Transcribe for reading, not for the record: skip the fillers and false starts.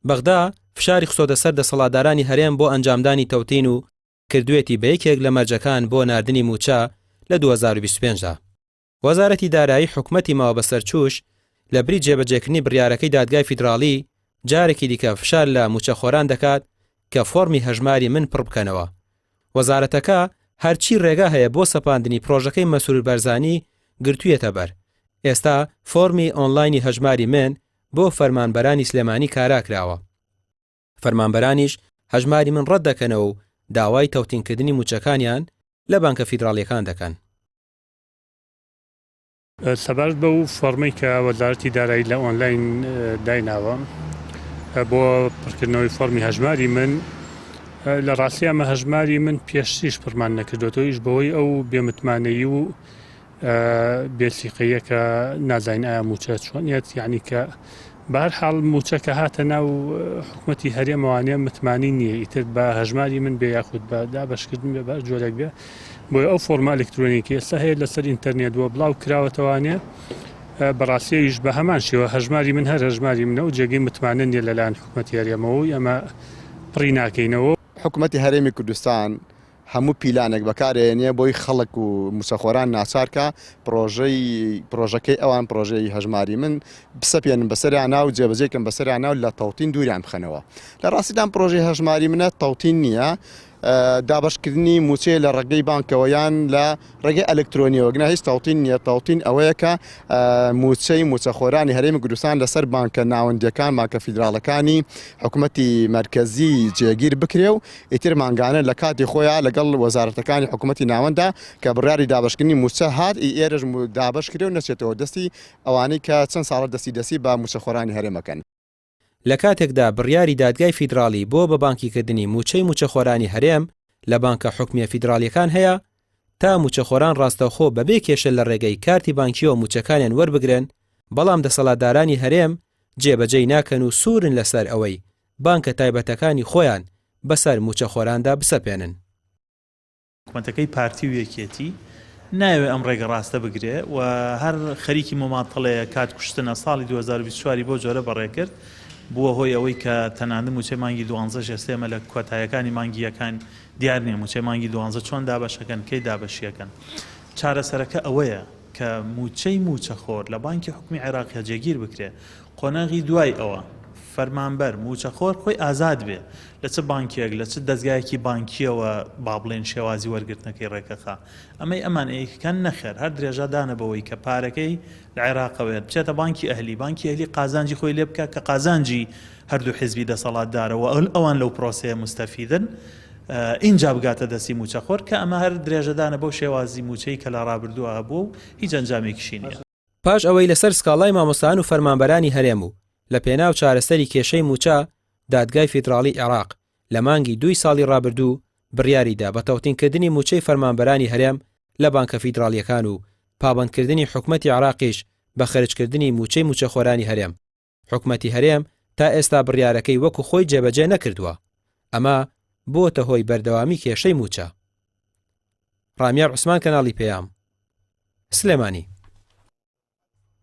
بەغدا فشاری خستۆتە سەر دەسەڵاتدارانی هەرێم بۆ ئەنجامدانی تەوتین و کردوێتی بە یەکێک لە مەرجەکان بۆ ناردنی مووچە لە 2025 دا. وەزارەتی دارایی حکومەتی ماوەبەسەرچووش لە بری جێبەجێکردنی بڕیارەکەی دادگای فیدراڵی، جارێکی دیکە فشار لە مووچەخۆران دەکات کە فۆڕمی هەژماری من پڕبکەنەوە. وەزارەتەکە هەرچی ڕێگا هەیە بۆ سەپاندنی پڕۆژەکەی مەسرور بارزانی گرتوویەتە بەر. ئێستا فۆڕمی ئۆنلاینی هەژماری من بۆ فەرمانبەرانی سلێمانی کارا کراوە. فەرمانبەرانیش هەژماری من ڕەت دەکەنەوە و داوای تەوتینکردنی مووچەکانیان لە بانکە فیدراڵییەکان دەکەن. سەبارەت بەو فۆڕمەی کە وەزارەتی دارایی لە ئۆنلاین دایناوە بۆ پڕکردنەوەی فۆڕمی هەژماری من، لە ڕاستی ئەمە هەژماری من پێشتریش پڕمان نەکردوێتەوە ئیش بەهۆی ئەو بێمتمانەیی و بێسیقەیە کە نازانین ئایا موچە چۆنیەت یعنی کە بەهەر حاڵ موچە کە هاتە ناو حکومەتی هەرێمەوانە متمانی نییە ئیتر بە هەژماری من بێ یاخود بە دابەشکردن بێ بە جۆرێک بێ بۆیە ئەو فۆرمە ئەلکترۆنیکی ئێستا هەیە لەسەر ئینتەرنێت وە بڵاو کراوەتەوانێ بەڕاستیش بە هەمان شێوە هەژماری من هەر هەژماری منە و جێگەی متمانە نییە لەلایەن حکومەتی هەرێمەوە و ئێمە پڕی ناکەینەوە. حکومەتی هەرێمی کوردستان هەموو پیلانێک بەکارئەیەنێ بۆی خەڵک و موچەخۆران ناچارکا پرۆژەی پرۆژەکەی ئەوان پرۆژەی هەژماری من بسەپێنن بەسەریانا و جێبەجێ کەن بەسەریانا و لە تەوتین دووریان بخەنەوە لە ڕاستیدان پرۆژەی هەژماری منە تەوتین نییە دابەشکردنی موچەیە لە ڕێگەی بانکەوە یان لە ڕێگەی ئەلکترۆنیەوە گنا هیچ تەوتین نییە تەوتین ئەوەیە کە موچەی موچەخۆرانی هەرێمی کوردستان لەسەر بانکە ناوەندیەکان بانکە فیدراڵەکانی حکوومەتی مەرکەزی جێگیر بکرێ و ئیتر مانگانە لە کاتی خۆیا لەگەڵ وەزارەتەکانی حکوومەتی ناوەندا کە بڕیاری دابەشکردنی مووچە هات ئی ئێرەش دابەش کرێ و نەچێتەوە دەستی ئەوانەی کە چەند ساڵە دەستی دەستی بە مووچەخۆرانی هەرێمەکەن. لە کاتێکدا بڕیاری دادگای فیدراڵی بۆ بە بانکیکردنی مووچەی مووچەخۆرانی هەرێم لە بانکە حکومییە فیدراڵییەکان هەیە، تا مووچەخۆران ڕاستەوخۆ بەبێ کێشە لە ڕێگەی کارتی بانکییەوە مووچەکانیان وەربگرن، بەڵام دەسەڵاتدارانی هەرێم جێبەجێی ناکەن و سوورن لەسەر ئەوەی بانکە تایبەتەکانی خۆیان بەسەر مووچەخۆراندا بسەپێنن. حکومەتەکەی پارتی و یەکێتی نایەوێ ئەم ڕێگە ڕاستە بگرێ و هەر خەریکی مۆماتەڵەیە، کات کوشتنە، ساڵی 2024 ی بەو جۆرە بەڕێ کرد، بووە هۆی ئەوەی کە تەنانەت مووچەی مانگی دوانزەش ئێستا ئێمە لە کۆتاییەکانی مانگی یەکان دیار نییە مووچەی مانگی دوانزە چۆن دابەشەکەن، کەی دابەشیەکەن. چارەسەرەکە ئەوەیە کە مووچەی مووچەخۆر لە بانکی حکومی عێراقیا جێگیر بکرێ، قۆناغی دوای ئەوە فەرمانبەر، مووچەخۆر خۆی ئازاد بێ لە چ بانکێک، لە چ دەزگایەکی بانکییەوە با بڵێین شێوازی وەرگرتنەکەی ڕێکەخا. ئەمەی ئەمان ئەیکەن نەخێر، هەر درێژە دانە بەوەی کە پارەکەی لە عێراقەوە یەت بچێتە بانکی ئەهلی، بانکی ئەهلی قازانجی خۆی لێ بکا کە قازانجی هەردوو حیزبی دەسەڵاتدارە و ئەوان لەو پرۆسەیە موستەفیدن، ئینجا بگاتە دەستی مووچەخۆر، کە ئەمە هەر درێژەدانە بەو شێوازی مووچەی کە لە ڕابردووە هەبووە و هیچ ئەنجامێکیشی نییە. پاش ئەوەی لەسەر سکاڵای مامۆستایان و فەرمانبەرانی هەرێم و لە پێناو چارەسەری کێشەی مووچە، دادگای فیدراڵی عێراق لە مانگی دووی ساڵی ڕابردوو بڕیاریدا بە تەوتینکردنی مووچەی فەرمانبەرانی هەرێم لە بانکە فیدراڵییەکان و پابەندکردنی حکومەتی عێراقیش بە خەرجکردنی مووچەی مووچەخۆرانی هەرێم، حکومەتی هەرێم تا ئێستا بڕیارەکەی وەکو خۆی جێبەجێ نەکردووە، ئەمە بووەتە هۆی بەردەوامی کێشەی مووچە. ڕامیار عوسمان کەناڵی پەیام، سلێمانی.